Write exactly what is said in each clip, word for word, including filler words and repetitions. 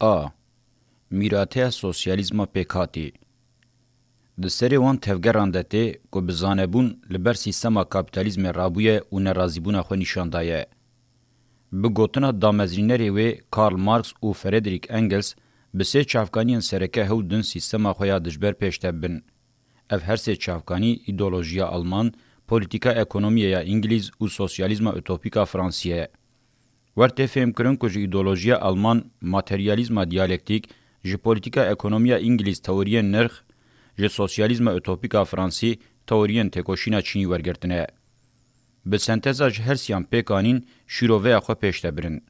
A. Mîrateya sosyalîzma pêkhatî. Di serê wan tevgeran de tê ku bi zanebûn li ber sîstema kapîtalîzmê rabûye û nerazîbûna xwe nîşan daye. Bi gotina damezrînerê wê Karl Marx û Frederick Engels bi sê çavkaniyên sereke hew din sîstema xwe ya dijber pêş de bin. Ev her sê çavkanî îdeolojiya Alman, polîtîka ekonomiyê ya Îngilîz û sosyalîzma utopîk a Fransî ye. Wer tê fêhmkirin ku ji îdeolojiya Alman materyalîzma diyalektîk, ji polîtîka ekonomiya Îngilîz teoriyên nirx, ji sosyalîzma utopîk a Fransî teoriyên têkoşîna Çînî wergirtine. Bi senteza ji her siyan pêk anîn şîroveya xwe pêş de birin.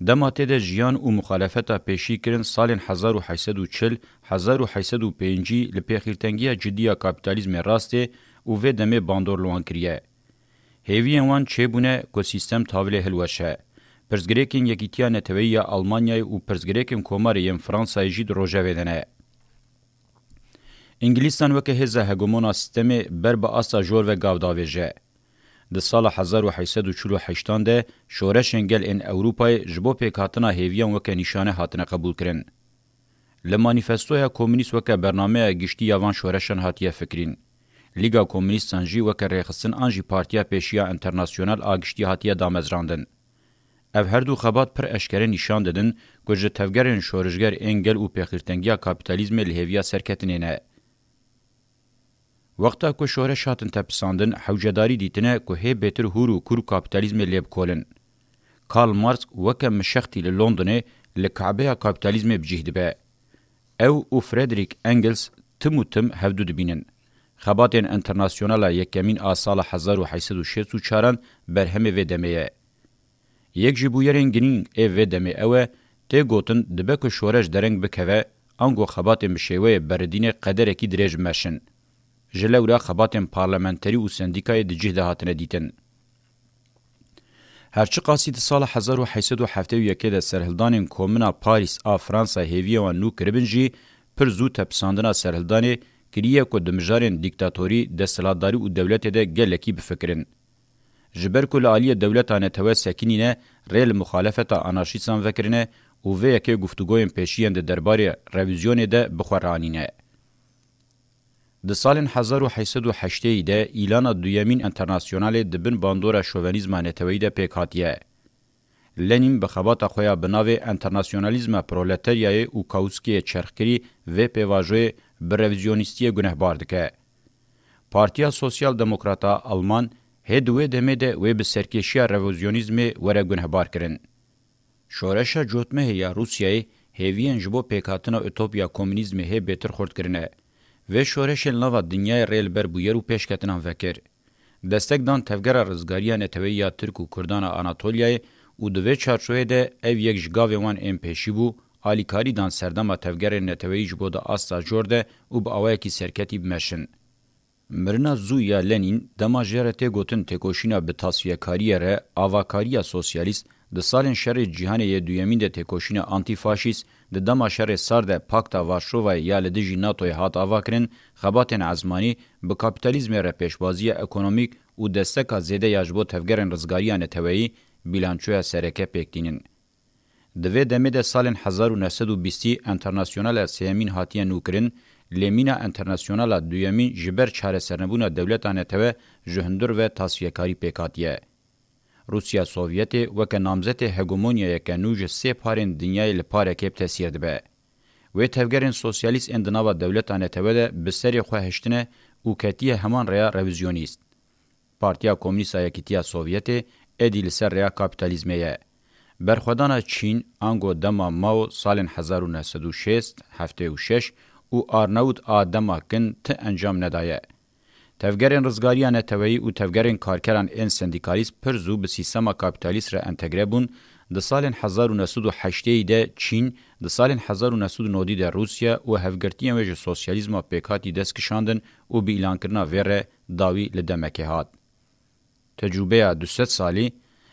Dema tê de jiyan û muxalefeta pêşî kirin salên hezar û heşt sed û çil, hezar û heşt sed û pêncî li pêxîrtengiya cidî ya kapîtalîzmê rastê û vê demê bandor li wan kiriye. Hêviyên wan çêbûne ku sîstem tavilê hilweşe. Pirsgirêkên Yekîtiya Neteweyî ya Almanyayê û pirsgirêkên komarê yên Fransayê jî di rojevê de ne. Îngilîstan weke hêza hegemona sîstemê ber bi asta jor ve gav davêje. Di sala hezar û heşt sed û çil û heştan de şoreşên gel ên Ewropayê ji bo pêkhatina hêviyan weke nîşane hatine qebûlkirin. Li manîfestoya komûnîst weke bernameya giştî ya van şoreşan hatiye fikirîn. Lîga Komûnîstan jî weke rêxistin an jî partiya pêşiya enternasyonal a giştî hatiye damezrandin. Ev her du xebat pir eşkere nîşan didin ku ji tevgerên şorişger ên gel û pêxîrtengiya kapîtalîzmê li hêviya serketinê ne. Wexta ku şoreş hatin tepisandin, hewcedarî dîtine ku hê bêtir hûr û kûr kapîtalîzmê lê bikolin. Karl Marx weke mişextî li Londonê li Kabeya kapîtalîzmê bi cih dibe. Ew û Frederick Engels tim û tim hevdu dibînin. Xebatên enternasyonala yekemîn a sala hezar û heşt sed û şêst û çaran berhemê vê demê ye. Yek ji bûyerên girîng ê vê demê ew e, tê gotin dibe ku şoreş dereng bikeve, ango xebatên bi şêweyê beridînê qederekî dirêj bimeşin. Ji lewra xebatên parlamenterî û sendîkayê di cih de hatine dîtin. Her çiqasî di sala hezar û heşt sed û heftê û yekê de serhildanên Komina Parîs a Fransa hêviyê wan nû kiribin jî, pir zû tepisandina serhildanê kiriye ku di mijarên dîktatorî, desthilatdarî û dewletê de gelekî bifikirin. Ji ber ku li aliyê dewleta netewe sekinîne, rê li muxalefeta anarşîstan vekirine û vê yekê guftûgoyên pêşiyên di derbarê revîzyonê de bi xwe ranîne. Di salên hezar û heşt sed û heştê de îlana duyemîn enternasyonalê di bin bandora şovenîzma neteweyî de pêk hatiye. Lenîn bi xebata xwe ya bi navê Enternasyonalîzma Proleteryayê û Kautskiyê çerxkirî vê pêvajoyê bi revîzyonîstiyê gunehbar dike. Partiya Sosyal Demokrata Alman hê di wê demê de wê bi serkêşiya revîzyonîzmê were gunehbar kirin. Şoreşa Cotmehê ya Rûsyayê hêviyên ji bo pêkhatina utopya komûnîzmê hê bêtir xurt kirine. Vê şoreşê li nava dinyayê rê li ber bûyer û pêşketinan vekir. Destek dan tevgera rizgariya neteweyî ya Tirk û Kurdan a Anatolyayê û di vê çarçoveyê de ev yek ji gavên wan ên pêşî bû, alîkarî dan serdema tevgerên neteweyî ji bo di asta jor de û bi awayekî serketî bimeşin. Mirina zû ya Lenîn, dema jê re tê gotin têkoşîna bi tasfiyekariyê re, avakariya sosyalîst, di salên şerê cîhanê yê duyemîn de têkoşîna antîfaşîst, di dema şerê sar de Pakta Varşovayê ya li dijî NATOyê hat avakirin, xebatên ezmanî bi kapîtalîzmê re pêşbaziya ekonomîk û desteka zêde ya ji bo tevgerên rizgariya neteweyî, bîlançoya sereke pêk tînin. Di vê demê de salên hezar û neh sed û bîstî enternasyonala sêyemîn hatiye nûkirin, lê mîna enternasyonala duyemîn ji ber çaresernebûna dewleta netewe ji hundir ve tasfiyekarî pêk hatiye. Rûsya Sovyetê weke namzetê hegemonyayeke nû ji sê parên dinyayê li parekê bi tesîr dibe. Wê tevgerên sosyalîst ên di nava dewleta netewe de bi serê xwe hiştine û ketiye heman rêya revîzyonîst. Partiya Komûnîst a Yekîtiya Sovyetê êdî li ser rêya kapîtalîzmê ye. Berxwedana Çîn, ango dema Mao salên hezar û neh sed û şêst, heftê û şeş û Arnaut a dema kin ti encam nedaye. Tevgerên rizgariya neteweyî û tevgerên karkeran ên sendîkalîst pir zû bi sîstema kapîtalîst re entegre bûn, di salên hezar û neh sed û heştê de Çîn, di salên hezar û neh sed û nodî de Rûsya û hevgirtiyên wê ji sosyalîzma pêkhatî dest kişandin û bi îlankirina vê re dawî li demekê hat. Tecrûbeya du sed salî,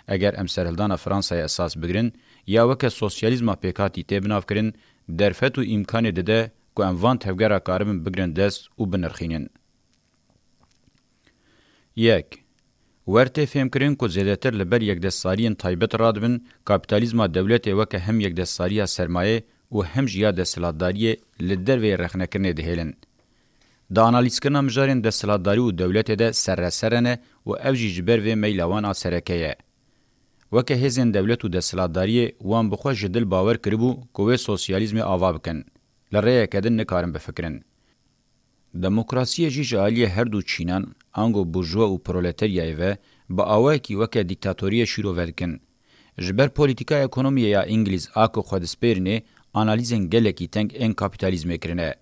eger em serhildana Fransayê esas bigirin, ya weke sosyalîzma pêkhatî tê binavkirin, derfet û îmkanê dide ku em van tevgera karibin bigrin dest û binirxînin. Yek. Wer tê fêmkirin ku zêdetir li ber yekdestsariyên taybet radibin, kapîtalîzma dewletê weke hem yekdestsariya sermayê û hem jî ya desthilatdariyê li derveyê rexnekirinê dihêlin. Di analîzkirina mijarên desthilatdarî û dewletê de serre serre ne û ev jî ji ber vê meyla wan a sereke ye. Weke hêzên dewlet û desthilatdariyê wan bi xwe ji dil bawer kiribû ku wê sosyalîzmê ava bikin. Li rêyeke din nikarin bifikirin. Demokrasiyê jî ji aliyê her du çînan, ango burjuwa û proleteryayê ve, bi awayekî weke dîktatoriyê şîrove dikin. Ji ber polîtîkaya ekonomiyê ya Îngilîz a ku xwe dispêrînê, analîzên gelekî teng ên kapîtalîzmê kirine.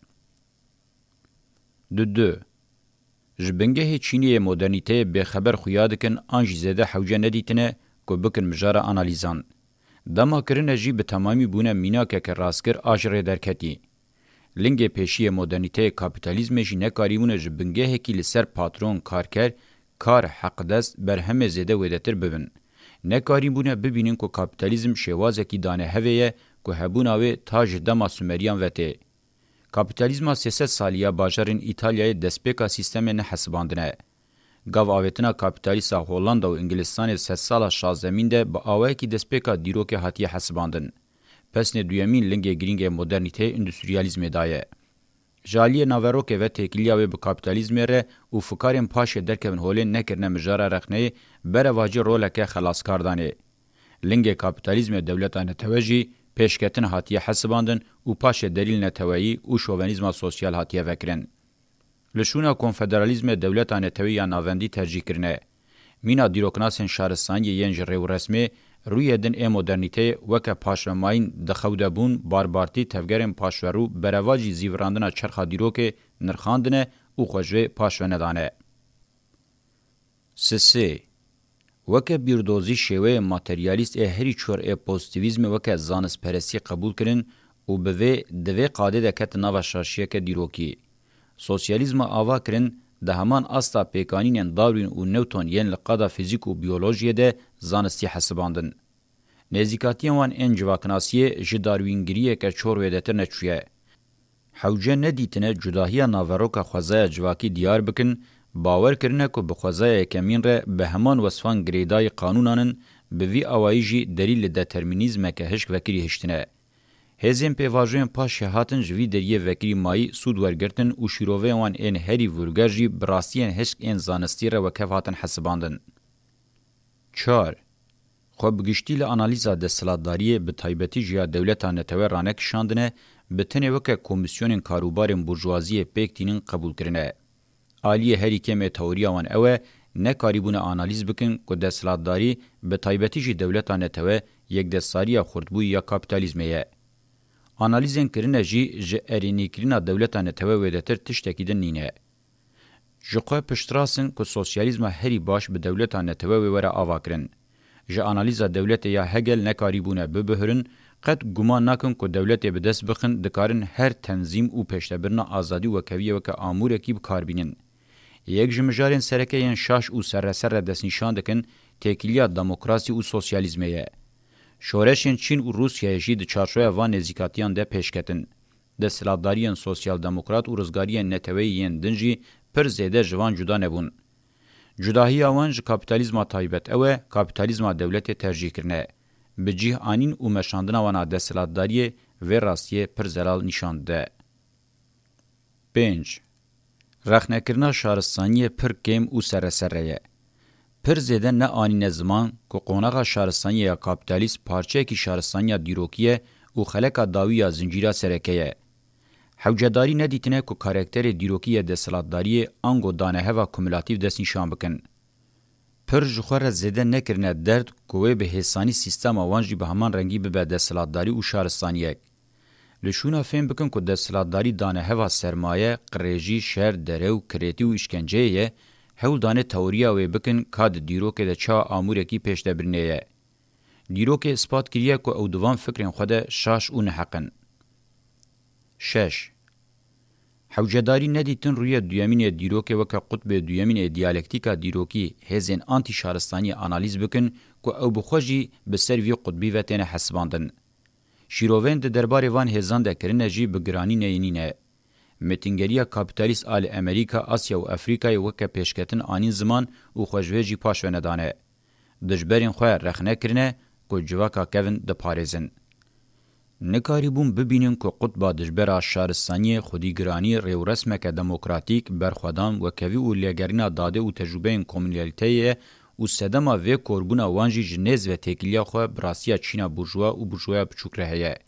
Du du. Ji bingehê çînê yê modernîteyê bêxeber xuya dikin an jî zêde hewce nedîtine ku bikin mijara analîzan. Dema kirine jî bi temamî bûne mînakeke rastkir a ji rê derketî. Lingê pêşî yê modernîteyê kapîtalîzmê jî nekarîbûne ji bingehekî li ser patron, karker, kar, heqdest, berhemê zêde wêdetir bibin. Nekarîbûne bibînin ku kapîtalîzm şêwazekî danehevê ye ku hebûna wê ta ji dema Sumeriyan ve tê. Kapîtalîzma sê sed salî ya bajarên Îtalyayê destpêka sîstemê nehesibandine. Gav avêtina kapîtalîst a Hollanda û Îngilistanê sedsala şazdemîn de bi awayekî destpêka dîrokê hatiye hesibandin. Pesnê duyemîn lingê girîng ê modernîteyê îndustriyalîzmê daye. Ji aliyê naverokê ve têkiliya wê bi kapîtalîzmê re û fikarên paşê derkevin holê nekirine mijara rexneyê, berevacî roleke xelaskar danê. Lingê kapîtalîzmê dewleta netewe jî pêşketin hatiye hesibandin û paşê delîl neteweyî û şovenîzma sosyal hatiye vekirin. Li şûna konfederalîzmê dewleta netewî ya navendî tercîh kirine. Mîna dîroknasên şaristaniyê yên ji rêwresmê, rûyê din ê modernîteyê weke paşvemayîn di xew de bûn, barbartî, tevgerên paşverû, berevacî zîvirandina çerxa dîrokê nirxandine û xwe ji wê paşve nedane. Sisê. Weke bîrdozî şêweyê materyalîst ê herî çor ê pozîtîvîzmê weke zanistperestî qebûl kirin û bi vê di vê qadê de ketin nava şaşiyeke dîrokî. Sosyalîzma ava kirin di heman asta pêkanînên Darwin û Newton yên li qada fîzîk û biyolojiyê de zanistî hesibandin. Nêzîkatiyên wan ên civaknasiyê ji darwîngiriyeke çor wêdetir neçûye. Hewce nedîtine cudahiya naveroka xwezaya civakî diyar bikin, bawer kirine ku bi xwezaya yekemîn re bi heman wesfan girêdayî qanûnan in, bi vî awayî jî derî li determînîzmeke hişk vekirî hiştine. Hêzên pêvajoyên paşê hatin ji vî deriyê vekirî mayî sûd wergirtin û şîroveyên wan ên herî vurger jî bi rastiyên hişk ên zanistî re wekev hatin hesibandin. Çar. Xwe bi giştî li analîza desthilatdariyê, bi taybetî jî ya dewleta netewe ranekişandine, bi tenê weke komîsyonên karûbarên burjuwaziyê pêk tînin qebûl kirine. Aliyê herî kêm ê teoriya wan ew e, nekarîbûne analîz bikin ku desthilatdarî, bi taybetî jî dewleta netewe, yekdestsariya xurtbûyî ya kapîtalîzmê ye. Analîzên kirine jî ji erênîkirina dewleta netewe wêdetir tiştekî din nîne. Ji xwe piştrast in ku sosyalîzma herî baş bi dewleta netewe wê were avakirin. Ji analîza dewletê ya Hegel nekarîbûne bibihirin, qet guman nakin ku dewletê bi dest bixin dikarin her tenzîm û pêştebirina azadî û wekheviyê weke amûrekî bi kar bînin. Yek ji mijarên sereke yên şaş û serre serre destnîşan dikin, têkiliya demokrasî û sosyalîzmê ye. Şoreşên Çîn û Rûsyayê jî di çarçoya van nêzîkatiyan de pêş ketin. Desthilatdariyên sosyal-demokrat û rizgariyên neteweyî yên din jî pir zêde ji van cuda nebûn. Cudahiya wan ji kapîtalîzma taybet ew e, kapîtalîzma dewletê tercîh kirine. Bi cih anîn û meşandina wan a desthilatdariyê vê rastiyê pir zelal nîşan dide. Pênc. Rexnekirina şaristaniyê pir kêm û serreserre ye. Pir zêde neanîne ziman ku qonaxa şaristaniyê ya kapîtalîst parçeyekî şaristaniya dîrokî ye û xeleka dawî ya zincîra sereke ye. Hewcedarî nedîtine ku karakterê dîrokî yê desthilatdariyê ango daneheva kumulatîf destnîşan bikin. Pir ji xwe re zêde nekirine derd ku wê bi hêsanî sîstema wan jî bi heman rengî bibe desthilatdarî û şaristaniyek. Li şûna fêm bikin ku desthilatdarî daneheva sermaye, qirêjî, şer, derew, kirêtî û îşkenceyê ye, hewl dane teoriya wê bikin ka di dîrokê de çawa amûrekî pêş de birine ye. Dîrokê ispat kiriye ku ew di van fikrên xwe de şaş û neheq in. Şeş. Hewcedarî nedîtin rûyê duyemîn ê dîrokê weke qutbê duyemîn ê diyalektîka dîrokî hêzên antîşaristaniyê analîz bikin ku ew bi xwe jî bi ser vî qutbî ve têne hesibandin. Şîrovên di derbarê van hêzan de kirine jî bi giranî neyê nîne. Mêtingeriya kapîtalîst a li Amerîka, Asya û Afrîkayê weke pêşketin anîn ziman û xwe ji vê jî paş ve nedane. Dijberên xwe rexne kirine ku civaka kevin diparêzin. Nikarîbûn bibînin ku qutba dijbera şaristaniyê, xwedîgiranî, rêwresmeke demokratîk, berxwedan, wekevî û lêgerîna dadê û tecrûbeyên komûnalîteyê ye û sedema vê korbûna wan jî ji nêz ve têkiliya xwe bi rastiya çîna burjuwa û burjuwaya biçûk re heye.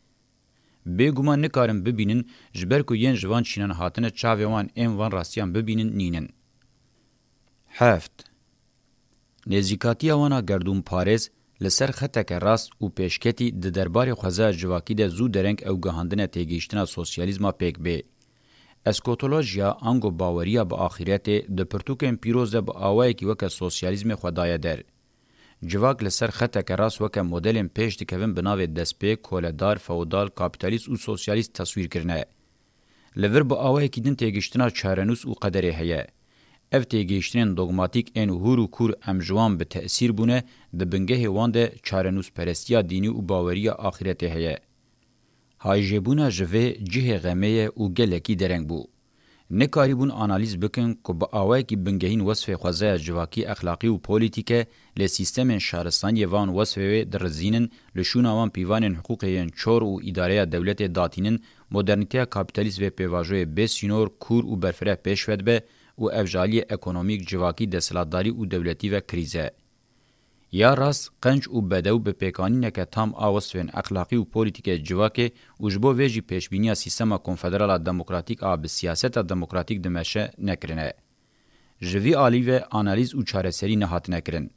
Bêguman nikarin bibînin, ji ber ku yên ji van çînan hatine çavê wan ên van rastiyan bibînin nînin. Heft. Nêzîkatiya wan a gerdûnparêz li ser xeteke rast û pêşketî di derbarê xwezaya civakî de zû dereng ew gihandine têgihiştina sosyalîzma pêk bê. Eskatolojiya ango baweriya bi axîretê di pirtûkên pîroz de bi awayekî weke sosyalîzmê xwe daye der. Civak li ser xeteke rast weke modelên pêş dikevin bi navê destpêk, koledar, feodal, kapîtalîst û sosyalîst teswîr kirine. Li vir bi awayekî din têgihiştina çarenûs û qederê heye. Ev têgihiştinên dogmatîk ên hûr û kûr em ji wan bi tesîr bûne, di bingehê wan de çarenûsperestiya dînî û baweriya axîretê heye. Hayjêbûna ji vê cihê xemê ye û gelekî dereng bû. Nikarîbûn analîz bikin ku bi awayekî bingehîn wesfê xwezaya civakî, exlaqî û polîtîke lê sîstemên şaristaniyê van wesfê wê dirizînin, li şûna wan pîvanên hiqûqê yên çor û îdareya dewletê datînin, modernîteya kapîtalîst vê pêvajoyê bê sînor, kûr û berfireh pêş ve dibe û ev ji aliyê ekonomîk, civakî, desthilatdarî û dewletî ve krîz e. Ya rast, qenc û bedew bi pêkanîneke tam a wesfên exlaqî û polîtîkê civakê û ji bo vê jî pêşbîniya sîstema konfederala demokratîk a bi siyaseta demokratîk dimeşe nekirine. Ji vî alî ve analîz û çareserî nehatine kirin.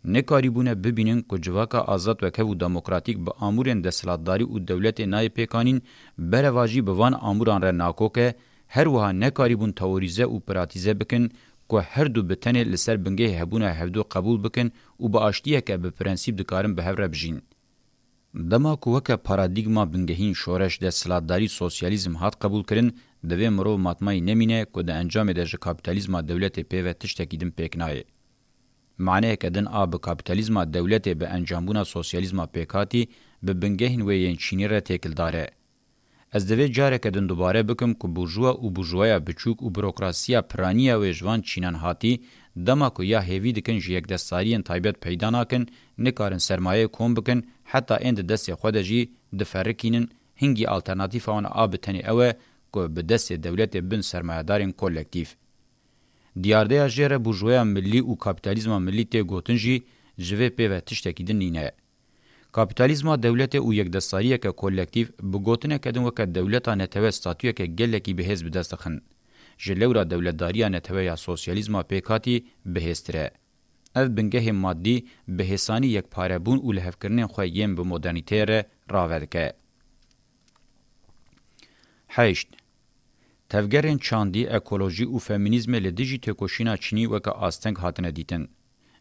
Nikarîbûne bibînin ku civaka azad, wekhev û demokratîk bi amûrên desthilatdarî û dewletê nayê pêkanîn, berevajî bi van amûran re nakok e, her wiha nekarîbûn teorîze û pratîze bikin ku her du bi tenê li ser bingehê hebûna hevdu qebûl bikin û bi aştiyeke bi prensîp dikarin bi hev re bijîn. Dema ku weke paradîgma bingehîn şoreş desthilatdarî sosyalîzm hat qebûlkirin, divê mirov matmayî nemîne ku di encamê de ji kapîtalîzma dewletê pê ve tiştekî din pêk nayê. Maneyeke din a bi kapîtalîzma dewletê bi encambûna sosyalîzma pêkhatî bi bingehên wê yên çînî re têkildar e. Ez divê careke din dubare bikim ku burjuwa û burjuwaya biçûk û burokrasiya piraniya wê ji van çînan hatî, dema ku ya hêvî dikin ji yekdestariyên taybet peyda nakin, nikarin sermayeyê kom bikin, heta ên di destê xwe de jî diferikînin, hingî alternatîfa wan a bi tenê ew e ku bi destê dewletê bin sermayedarên kolektîf. Diyardeya jê re burjuwaya millî û kapîtalîzma millî tê gotin jî ji vê pê ve tiştekî din nîne. Kapîtalîzma dewletê û yekdestariyeke kolektîf bi gotineke din weke dewleta netewe statuyeke gelekî bihêz bi dest dixin. Ji lewra dewletdariya netewe ya sosyalîzma pêkhatî bihêztir e. Ev bingehê madî bi hêsanî yekparebûn û lihevkirinên xwe yên bi modernîteyê re rave dike. Heşt. Tevgerên çandî, ekolojî û femînîzmê li dijî têkoşîna çînî weke asteng hatine dîtin.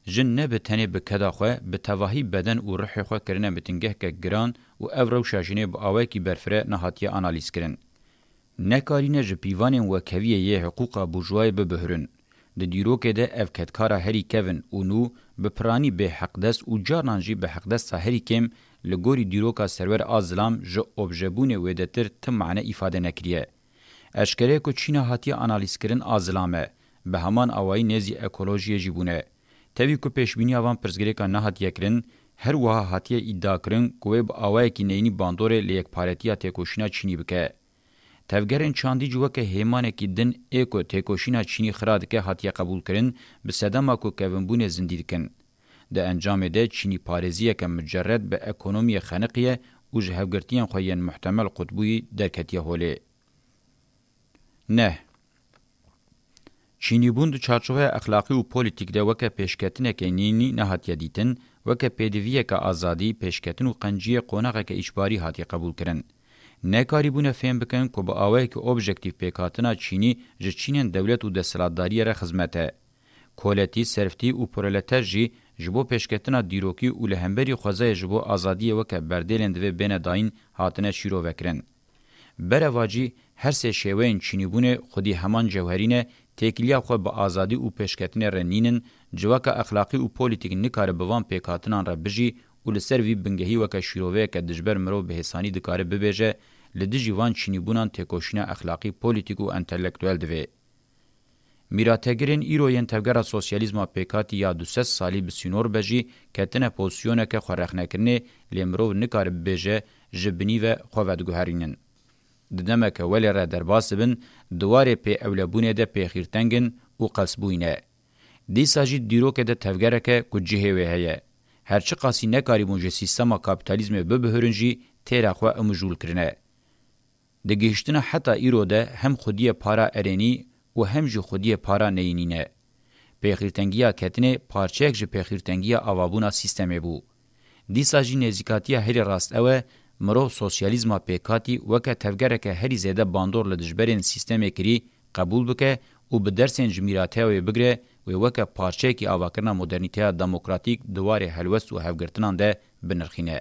Jin ne bi tenê bi keda xwe, bi tevahî beden û ruhê xwe kirine mitingehke giran û ev rewşa jinê bi awayekî berfireh nehatiye analîzkirin. Nekarîne ji pîvanên wekheviyê yê hiqûqa burjuvayê bibihirin. Di dîrokê de ev kedkara herî kevin û nû bi piranî bê heqdest û carnan jî bi heqdesta herî kêm li gorî dîroka Serwer a zilam ji objebûnê wêdetir ti mane îfade nekiriye. Eşkere ye ku çîna hatiye analîzkirin a zilam e, bi heman awayî nêzî ekolojiyê jî bûne. Tevî ku pêşbîniya van pirsgirêkan nehatiye kirin, her wiha hatiye îdiakirin ku wê bi awayekî neyînî bandorê li yekparetiya têkoşîna çînî bike. Tevgerên çandî jî weke hêmanekî din ê ku têkoşîna çînî xira dike hatiye qebûlkirin, bi sedema ku kevinbûnê zindî dikin. Di encamê de çînîparêziyeke micerred bi ekonomiyê xeniqiye û ji hevgirtiyên xwe yên muhtemel qutbûyî derketiye holê. Neh. Çînîbûn di çarçoveya exlaqî û polîtîk de weke pêşketineke nînî nehatiye dîtin, weke pêdiviyeke azadî, pêşketin û qenciyê qonaxeke îcbarî hatiye qebûlkirin. Nekarîbûne fêm bikin ku bi awayekî objektîf pêkhatina çînî ji çînên dewlet û desthilatdariyê re xizmet e. Koletî, serftî û proleter jî ji bo pêşketina dîrokî û li hemberî xwezayê ji bo azadiyê weke berdêlên divê bêne dayîn hatine şîrovekirin. Berevacî, her sê şêweyên çînîbûnê xwedî heman cewherî ne, têkiliya xwe bi azadî û pêşketinê re nînin, civaka exlaqî û polîtîk nikare bi van pêkhatinan re bijî û li ser vî bingehî weke şîroveyeke dijber mirov bi hêsanî dikare bibêje, li dijî van çînîbûnan têkoşîna exlaqî, polîtîk û entelektuel divê. Mîrategirên îro yên Tevgera Sosyalîzma Pêkhatî ya du sed salî bi sînor be jî ketine pozîsyoneke xwerexnekirinê, lê mirov nikare bibêje ji binî ve xwe vediguherînin. Di demeke welê re derbas dibin, di warê pê ewlebûnê de pêxîrteng in û qelsbûyî ne. Dîsa jî dîrokê de tevgereke ku cihê wê heye. Her çiqasî nekarîbûn ji sîstema kapîtalîzmê bibihirin jî têra xwe imijûl kirine. Di gihiştina heta îro de hem xwediyê para erênî û hem jî xwediyê para neyînî ne. Pêxîrtengiya ketinê parçeyek ji pêxîrtengiya avabûna sîstemê bû. Dîsa jî nêzîkatiya herî rast ew e, mirov sosyalîzma pêkhatî weke tevgereke herî zêde bandor li dijberên sîstemê kirî qebûl bike û bi dersên ji mîrateya wê bigire, wê weke parçeyekî avakirina modernîteya demokratîk di warê helwest û hevgirtinan de binirxîne.